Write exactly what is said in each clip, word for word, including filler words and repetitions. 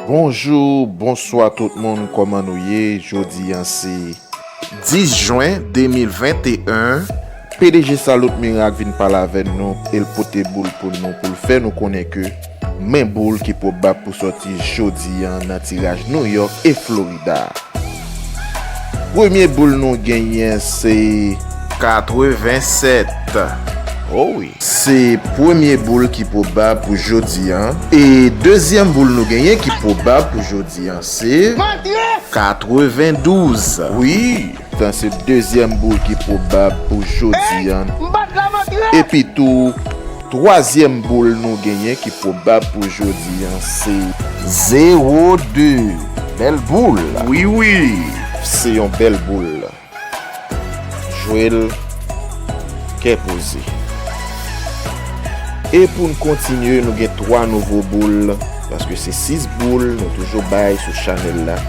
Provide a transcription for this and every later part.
Bonjou, bonswa tout moun, kòman nou ye? Jodi a se dis jen de mil venteyen. P D G Salot Mirak vin pale avè nou e l pote boul pou nou, pou l fè nou konnen ke men boul ki pwobab pou sòti jodi a nan tiraj New York e Florida. Premye boul nou genyen se katrevensèt. Oh wi. Se premye boul ki pwobab pou jodi a. E dezyèm boul nou genyen ki pwobab pou jodi a se katrevendouz. Wi, sa se dezyèm boul ki pwobab pou jodi a. Epi tou, twazyèm boul nou genyen ki pwobab pou jodi a se zewo de. Bèl boul. Wi, wi. Se yon bèl boul. Jwe l kè poze. E pou n kontinye, nou gen twa nouvo boul, paske se sis boul nou toujou bay sou chanèl la.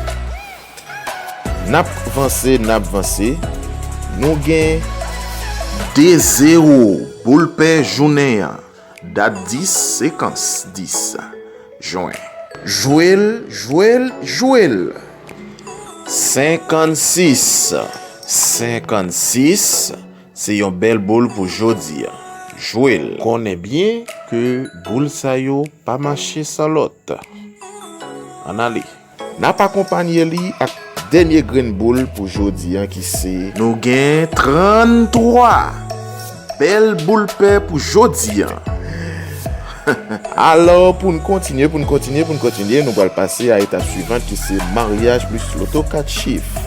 N ap vanse, n ap vanse. Nou gen de zewo, boul pè jounen an. Dat dis, sekans dis jen. Jwe l, jwe l, jwe l. Senkannsis. Senkannsis, se yon bèl boul pou jodi a. Jwe l. Konnen byen ke boul sa yo pa mache san lòt. Ann ale. N ap akonpanye li ak dènye grenn boul pou jodi a ki se, nou gen tranntwa. Bèl boul pè pou jodi a. Alò, pou n kontinye, pou n kontinye, pou n kontinye, nou pral pase a etap swivan ki se maryaj plis loto kat chif.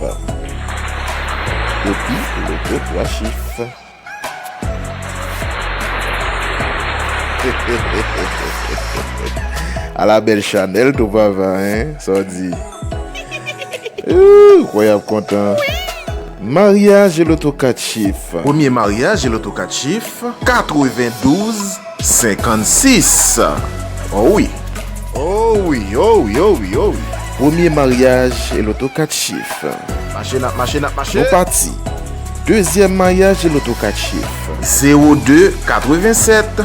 Epi loto twa chif. Ala bèl chanèl tou papa, en? Sa w di? Ooh, kwè y ap kontan. Maryaj e loto kat chif. Premye maryaj e loto kat chif, katrevendouz senkannsis. Oh wi. Oh wi, oh wi, oh wi, oh wi. Premye maryaj e loto kat chif. Mache n ap mache, n ap mache. Nou pati. Dezyèm maryaj e loto kat chif. Zewo de katrevensèt.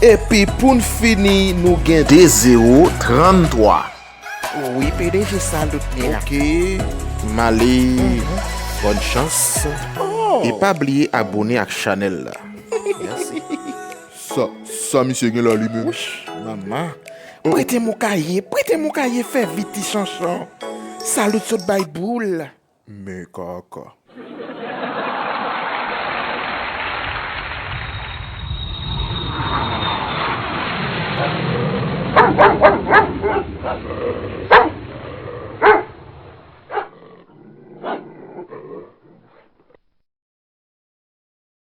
Epi pou n fini, nou gen de zewo tranntwa. Wi, P D G Salot Mirak. Ok. M ale. Bòn chans. Oh. E pa bliye abone ak chanèl la. Mèsi. Sa, sa misye gen la li menm? Wouch, manman. Prete m yon kaye, prete m yon kaye, fè vit ti chanchon. Salot sot bay boul. Men kaka.